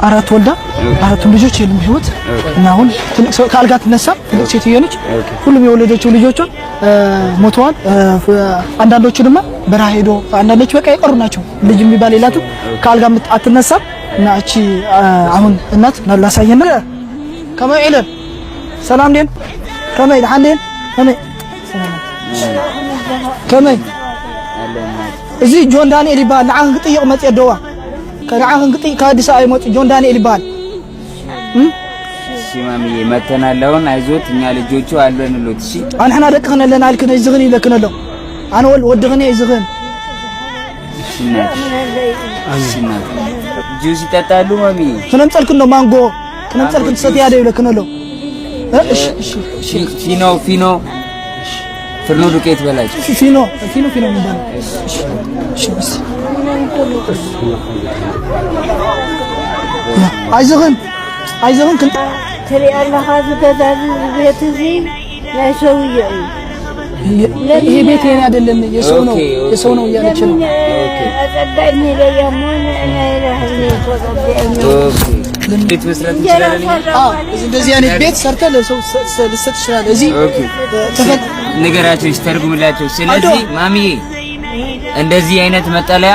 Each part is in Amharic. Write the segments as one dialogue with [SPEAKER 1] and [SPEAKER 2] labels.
[SPEAKER 1] አራት ወልዳ አራቱም ልጆች የሉም ህይወት። እና አሁን ትልቅ ሰው ከአልጋ ትነሳ ትልቅ ሴትዮ ነች። ሁሉም የወለደችው ልጆቿ ሞተዋል። አንዳንዶቹ ድማ በረሃ ሄዶ፣ አንዳንዶቹ በቃ የቀሩ ናቸው። ልጅ የሚባል የላትም። ከአልጋ አትነሳም። እና እቺ አሁን እናት ላሳየና ከመይ ዒለን ሰላም ዴን ከመይ ድሓን ዴን ከመይ ከመይ እዚ ጆን ዳንኤል ይበሃል። ንዓኽን ክጥይቕ መፅአ ደዋ፣ ንዓኽን ክጥይቅ ካብ ኣዲስ ኣበባ ይመፁ። ጆን ዳንኤል ይበሃል።
[SPEAKER 2] እሺ ማሚዬ፣ መተናል። አሁን አይዞት፣ እኛ ልጆቹ አለንሎት። እሺ።
[SPEAKER 1] ኣንሕና ደቅኽን ኣለና ኢልክን እዝኽን ይብለክን ኣሎ። ኣነ ወል ወድኽን እየ እዝኽን።
[SPEAKER 2] እሺ እናቴ፣ እሺ እናቴ። ጁስ ይጠጣሉ ማሚዬ?
[SPEAKER 1] ክነምፀልክን ዶ ማንጎ ክነምፀልክን ትሰትያ ዶ ይብለክን ኣሎ። እሺ እሺ እሺ።
[SPEAKER 2] ፊኖ ፊኖ ፍርኖ ዱቄት በላቸው።
[SPEAKER 1] ፊኖ ፊኖ ፊኖ የሚባለው። እሺ እሺ። አይዞህን አይዞህን።
[SPEAKER 3] ትሪኢ ኣለኻ፣ እዚ ገዛ እዚ ቤት እዚ ናይ ሰውዬ እዩ።
[SPEAKER 1] ይሄ ቤት የኔ አይደለም፣ የሰው ነው።
[SPEAKER 2] Okay።
[SPEAKER 1] የሰው ነው እያለች ነው።
[SPEAKER 3] ኣፀጋዕኒ ኢለያ እሞ ንዕና ተፀጊዐኒ።
[SPEAKER 2] Okay፣ ቤት መስራት እንችላለን።
[SPEAKER 1] አዎ፣ እንደዚህ አይነት ቤት ሰርተህ ለሰው ልትሰጥ ትችላለህ። እዚህ
[SPEAKER 2] Okay፣ ንገራቸው፣ ይተርጉምላቸው። ስለዚህ ማሚዬ እንደዚህ አይነት መጠለያ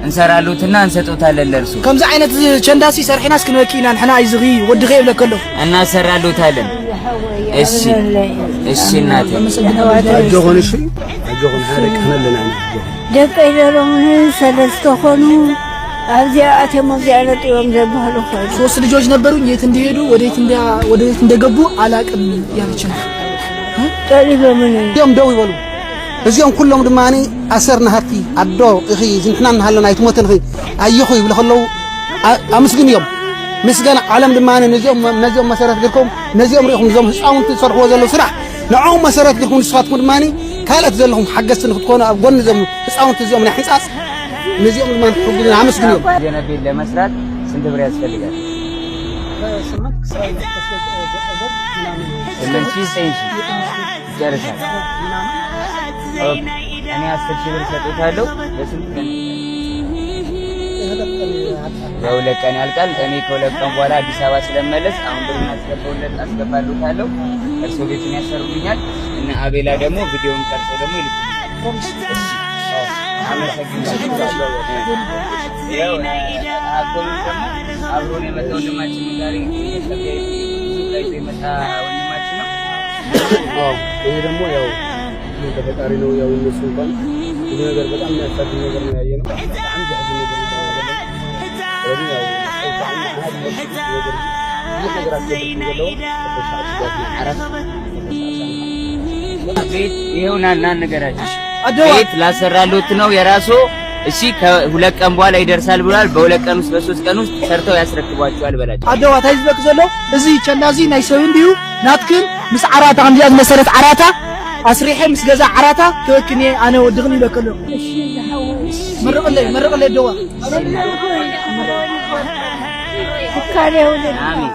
[SPEAKER 2] እንሰራሉትና እንሰጦታለን ለእርሱ።
[SPEAKER 1] ከምዚ ዓይነት ቸንዳሲ ሰርሒናስ ክንበኪ ኢና ንሕና። አይዝኺ ወድኸ ይብለክ ኣሎ።
[SPEAKER 2] እናሰራሉታለን። እሺ እሺ እናቴ።
[SPEAKER 4] ኣጆኹን፣ እሺ ኣጆኹን፣ ሓደ ደቅና ኣለና ኢና።
[SPEAKER 3] ደቀይ ዘሮም ሰለስተ ኮኑ ኣብዚኣ ኣትዮም ኣብዚኣ ነጢቦም ዘባህሉ ኮይኑ።
[SPEAKER 1] ሶስት ልጆች ነበሩኝ። የት እንደሄዱ ወዴት እንደገቡ አላቅም ያለች ነው።
[SPEAKER 3] ጠሊቦምን።
[SPEAKER 4] እዚኦም ደው ይበሉ። እዚኦም ኩሎም ድማኒ ኣሰር ናሃቲ ኣዶ እኺ ንሕና እናሃለና ኣይትሞትን ኺ ኣየኹ ይብሉ ከለዉ ኣምስግን እዮም። ምስገና ዓለም ድማኒ ነዚኦም መሰረት ጌርኩም፣ ነዚኦም ሪኢኹም፣ እዞም ህፃውንቲ ዝሰርሕዎ ዘለዉ ስራሕ ንዖም መሰረት ጌርኩም፣ ንስኻትኩም ድማኒ ካልኦት ዘለኹም ሓገዝቲ ንክትኮኑ ኣብ ጎኒ እዞም ህፃውንቲ እዚኦም ናይ ሕንፃፅ ነዚኦም ድማ ትሕግዙ ኣመስግን እዮም።
[SPEAKER 2] የሆነ ቤት ለመስራት ስንት ብር ያስፈልጋል? 8,000፣ 9,000 ይጨርሳል። Okay፣ እኔ 10,000 ብር ሰጥቻለሁ። በስንት ቀን? በ2 ቀን ያልቃል። እኔ ከ2 ቀን በኋላ አዲስ አበባ ስለመለስ አሁን ብሩን አስገባውለት አስገባለታለሁ። እርሶ ቤቱን ያሰሩልኛል እና አቤላ ደግሞ ቪዲዮውን ቀርጾ ደግሞ ይልኩልኛል። እሺ፣ አመሰግናለሁ። ያው ሀብቶምም ደግሞ አብሮን የመጣ ወንድማችን ነው። ዛሬ ብዙ የመጣ ወንድማችን ነው።
[SPEAKER 4] ይሄ ደግሞ ያው ተፈጣሪ ነው። ያው እነሱ እንኳን ብዙ ነገር በጣም የሚያሳዝን ነገር ነው ያየነው። በጣም ዘሕዝን ነገር ነው። ስለዚህ ያው ነገር ብዙሕ ነገራት ገብር ዘለዎ ዓራት።
[SPEAKER 2] ቤት ይኸው ና ና ንገራቸው።
[SPEAKER 1] አደዋ።
[SPEAKER 2] ቤት ላሰራሉት ነው የራሱ። እሺ፣ ከ2 ቀን በኋላ ይደርሳል ብሏል። በ2 ቀን ውስጥ በ3 ቀን ውስጥ ሰርተው ያስረክቧቸዋል በላቸው።
[SPEAKER 1] ኣደዋ እንታይ ዝበክ ዘሎ እዚ ቸንዳ እዚ ናይ ሰብ እንድዩ። ናትክን ምስ ዓራታ ከምዚኣ ዝመሰለት ዓራታ ኣስሪሐ ምስ ገዛ ዓራታ ክበክን እየ ኣነ ወድኽን ይብለክ ኣሎ።
[SPEAKER 3] እሺ ዝሓወይ።
[SPEAKER 1] መርቕለይ መርቕለይ ደዋ።
[SPEAKER 3] ትካል የውልድ።
[SPEAKER 2] አሜን።